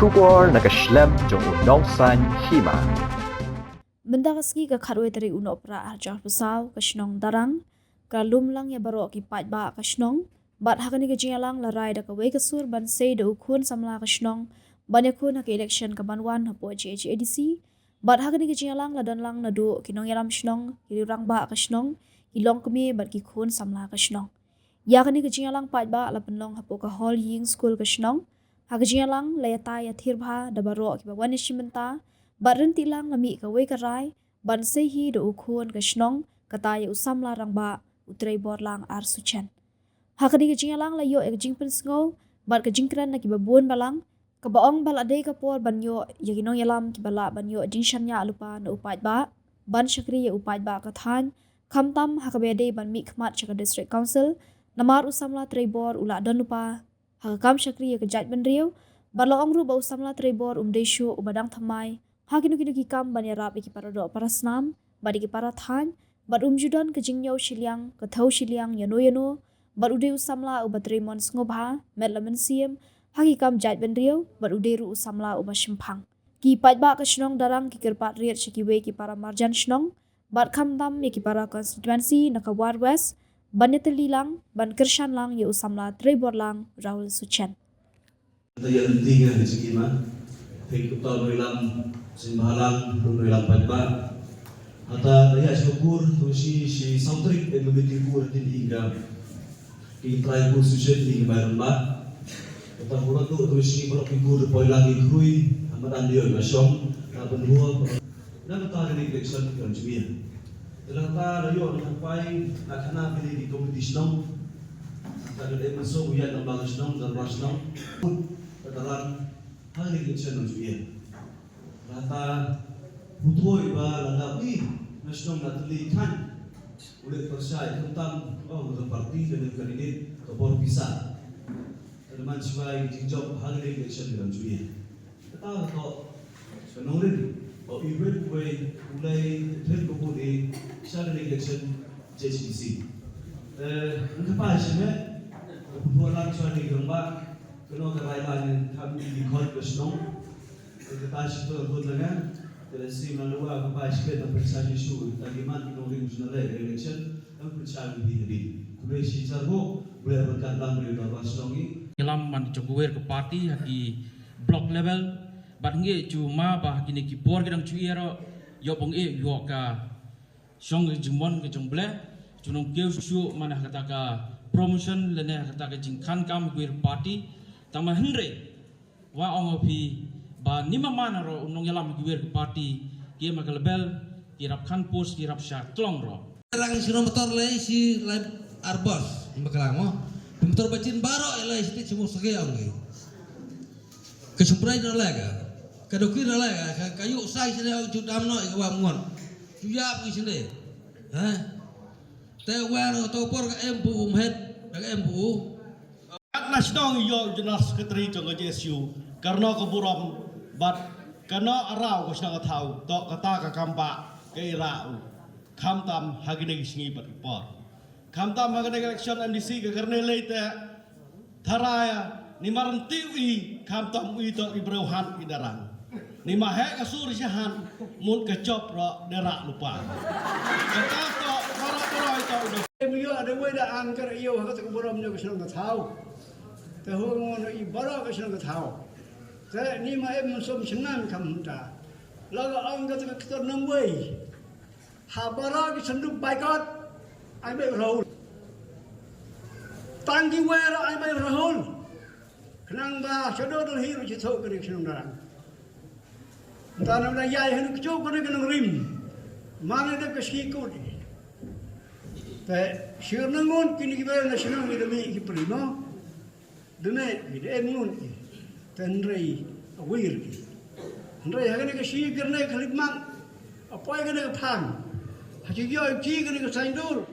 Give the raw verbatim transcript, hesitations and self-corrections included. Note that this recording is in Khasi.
Khubor na ka shlem jong u nongsaiñ hima. Mynta ka sngi ka khatwei tarik u Nohprah arhajar arphew saw ka shnong Darrang ka lum lang ïa baroh ki paidbah ka shnong. Bad ha kane ka jingïalang la rai da kawei ka sur ban sei da u khun samla ka shnong ban ïakhun ha ka election ka ban wan hapoh J H A D C. Bad ha kane ka jingïalang la don lang naduh ki nongïalam shnong, ki rangbah ka shnong, ki longkmie bad ki khun samla ka shnong. Ïa kane ka jingïalang paidbah la pynlong hapoh ka hall ïing skul ka shnong. Ha ka jingïalang la ïatai ïathir bha da baroh kiba wan ïashim bynta bad ryntih lang la mih kawei ka rai ban sei hi da u khun ka shnong, kata ïa u samla rangbah u Treiborlang R Suchen. Ha kane ka jingïalang la ïoh ïa ka jingpynsngew bad ka jingkren na kiba bun balang, kaba ong ba la dei ka por ban ïoh ïa ki nongïalam kiba lah ban ïoh jingshaniah lypa na u paidbah, ban shakri ïa u paidbah ka thaiñ, khamtam ha kaba ïadei ban mihkhmat sha ka District Council, namar u samla Treibor u la don lypa ha ka kam shakri ïa ka jaitbynriew. Bad la ong ruh ba u samla Treibor um dei shuh uba dang thymmai ha kino kino ki kam ban ïarap ïa ki paradoh parasnam bad ïa ki parathaiñ, bad um ju don ka jingñiew shiliang, ka thew shiliang ïano ïano, bad u dei u samla uba trei mon sngewbha, met la mynsiem ha ki kam jaitbynriew, bad u dei ruh u samla uba shemphang. Ki paidbah ka shnong Darrang ki kyrpad riat sha kiwei ki paramarjan shnong bad khamtam ïa ki para constituency na ka War West ban ïatylli lang, ban kyrshan lang ïa u samla Treiborlang Rahul Suchen. Te ïa lynti nga ka jingim, ah. Phi kumta u nongïalam seng bhalang, u nongïalam paidbah. Hata da ïa shi kur, tu shi, shi saw tarik, eh, meeting kur, tin ing ka. Ki trai kur Suchen ing ka bai ramba. Kata kur tu, tu shi baroh ki kur, poi lang ki khrui, ha madan dio na shong, na pynhua. Na kata ka election ka jong ïa. Te na kata da ïoh na pai na khana phi ki komiti shnong. Ka dei mynsong u ïaid na ba shnong, na ba shnong. Kata ran ha election ka jong ïa. Kata phuthoi ba la da wi na shnong na tylli khan. U leh pyrshah khamtam, oh, u party da leh candidate ka bor pisa. Ka dei man shwa ïa ki jingjop ha election ka jong ïa. Kata ka, ka nongrim, ba iwei iwei u lei trip ka bun i sha ka election J H D C. Eh, nang ka pai shime, ka pynbor lang shwa ni gamba, ka nong ka rai lang ni kam ni di khoi ka shnong. Ka ta shi to bun langa, ka leh sim lang wa ka pai shime, ta pynsa shi shu, ta ki man ki nongrim shna lei election, ta pynsa ni di di. Kube shi char bo, kube berkat lang ni da ba shnong ni. Ngi lam man jong ka wer ka party ha ki block level, bad ngi ju ma ba ha kine ki por ki dang ju ïa ro, ïoh bang ïoh ka shong ka jingmon ka jong Blei, ju nong kiew shu man ha kata ka promotion lane ha kata ka jingkhan kam ka wer party, tang ma hynrei wa ong phi ba ni ma man ro u nongïalam ka wer party, ki ma ka level, ki rap khan post, ki rap sha tlong ro. Lang shi motor lei shi lai arbos, ni ma ka lang mo. Motor bachin baro lei shi ti chimu sake ong ki. Ka chumprai na lega, ka doki na lega, ka, ka yuk sai sini au ju dam no, ka wa ngon. Ju yap ki sini. Ha? Te wer to por ka em bu um het, ka em bu. At na shnong ïoh General Secretary jong ka J S U, karno ka burom, bad karno arau ka shnong ka thaw, to kata ka kam ba, ka ira u. Khamtam ha kine ki sngi bad ki por. Khamtam ha kane ka election M D C ka kane lei te, tharai, ni ma rynti u i, khamtam u i to i breu han i Darrang. Ni ma heh ka sur sha han, mut ka chop ro dera lupa. Kata to, para para i to i do. Em yo ada wei da an kar yo ha kata ka burom nyo ka shnong ka thaw. Te ho ngon i bara ka shnong ka thaw. Te ni ma em som shnam kam ta. La la an kata ka ktor nam wei. Ha bara ki sanduk boycott, ai bai Rahul. Tang ki wer ai bai Rahul. Khnang ba shadoh Delhi ru chi thok kane ka shnong Darrang. Ta nam da ïai hanu kchok kane ka nongrim. Mane da ka shi kut. Te shir nangun kini ki wer na shnong ni da mi ki primo. Dune, bide em ngun i. Te hynrei a wir ki. Hynrei ha kane ka shi kane ka lipmang. A poi kane ka phang. Ha ki yo ki kane ka saindur.